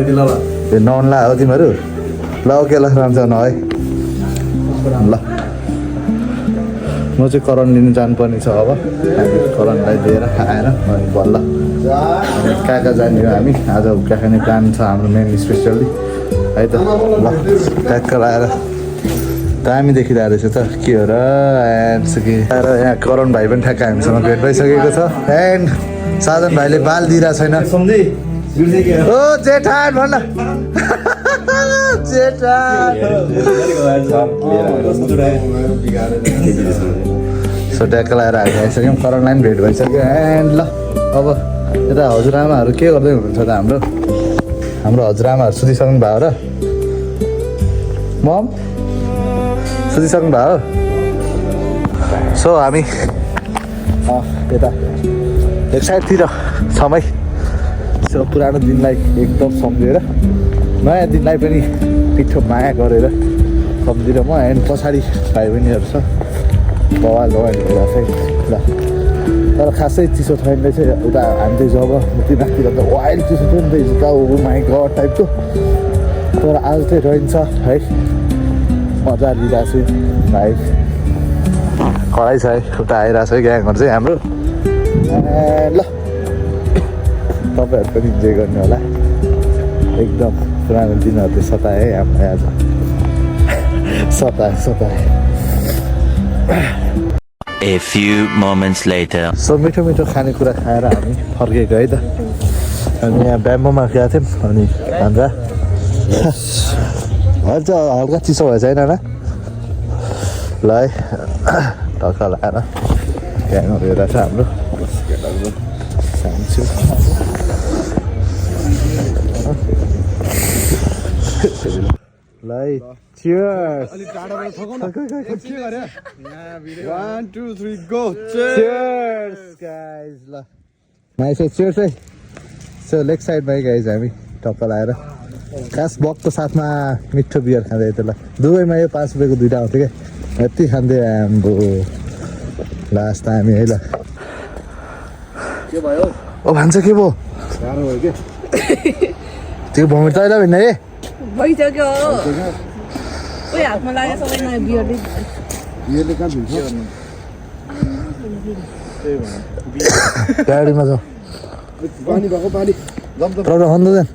नौला हो तिमीहरू ल ओके ल राम्रो न है ल म चाहिँ करण लिनु जानुपर्ने छ अब हामी करणलाई लिएर आएर बल्ल कहाँ कहाँ जाने हो हामी आज कहाँ खाने प्लान छ हाम्रो मेन स्पेसल्ली है त ल ट्याक्क लगाएर दामी देखिरहेको रहेछ त के हो र एन्ड के आएर यहाँ करण भाइ पनि ठ्याक्क हामीसँग भेट भइसकेको छ एन्ड साधन भाइले बाल दिइरहेको छैन ओ जेठान भन्न जेठान सो ट्याक्क लगाएर हामी आइसक्यौँ करणलाई पनि भेट भइसक्यो एन्ड ल अब यता हजुरआमाहरू के गर्दै हुनुहुन्छ त हाम्रो हजुरआमाहरू सुतिसक्नु भयो र मम सुतिसक्नु भयो सो हामी यता एक साइडतिर समय सो पुरानो दिनलाई एकदम सम्झेर नयाँ दिनलाई पनि पिठो माया गरेर सम्झेर म एन्ड पछाडि भाइ बहिनीहरू छ बवाल बवालीहरू चाहिँ ल तर खासै चिसो छैन रहेछ उता हामी चाहिँ जब तिनीहरूतिर त वाइल्ड चिसो थियो नि त हिजो त माइ गड टाइपको तर आज चाहिँ रहन्छ है मजा लिइरहेको छु भाइ कराइ छ है उता आइरहेको छ है ग्याङहरू चाहिँ हाम्रो ल तपाईँहरू पनि इन्जोय गर्ने होला एकदम पुरानो दिनहरू चाहिँ सताए है हामीलाई आज सताए A few moments later. So मिठो मिठो खानेकुरा खाएर हामी फर्केको है त अनि यहाँ ब्याम्बोमा गएको थियौँ अनि हाम्रा हल्का चिसो भएछ होइन ल है ढक्क लगाएर ग्याङहरू हेरेर छ हाम्रो सान्छु ल है Cheers! One, two, three, go! Cheers, guys! ल नाइस cheers है सो लेग साइडमा है गाइज हामी टक्क लगाएर खास बकको साथमा मिठो बियर खाँदै त ल दुबईमा यो 5 रुपियाँको दुइटा आउँथ्यो क्या यति खाँदै आम्बो लास्ट हामी है ल के भयो ओ भन्छ के भयो गाह्रो भयो के त्यो भमिट तैँलाई भन्ने है भइसक्यो उयो हातमा लाग्यो सबै नयाँ बियरले बियरले कहाँ भिन्छ गाडीमा जाउँ पानी भएको पानी प्रब्लम खन्दैन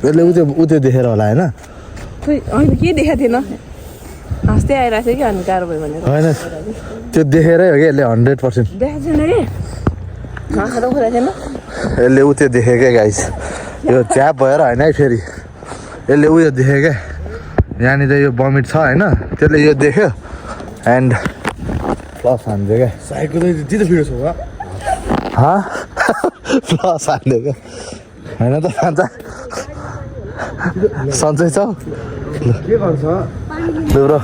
यसले उत्यो देखेर होला होइन होइन के देखाएको थिएन हाँस्दै आइरहेको थियो कि अनि गाह्रो भयो भनेर होइन त्यो देखेरै हो कि यसले 100% देखाएको छैन कि आँखा त खुला थिएन यसले उत्यो देख्यो क्या गाइस यो च्याप भएर होइन है फेरि यसले उयो देख्यो क्या यहाँनिर यो बमिट छ होइन त्यसले यो देख्यो एन्ड प्लस हान्थ्यो क्या साइकल त्यति त फिरो छ वा प्लस हान्थ्यो क्या होइन त खान्छ सन्चै छ के गर्छ ब्रो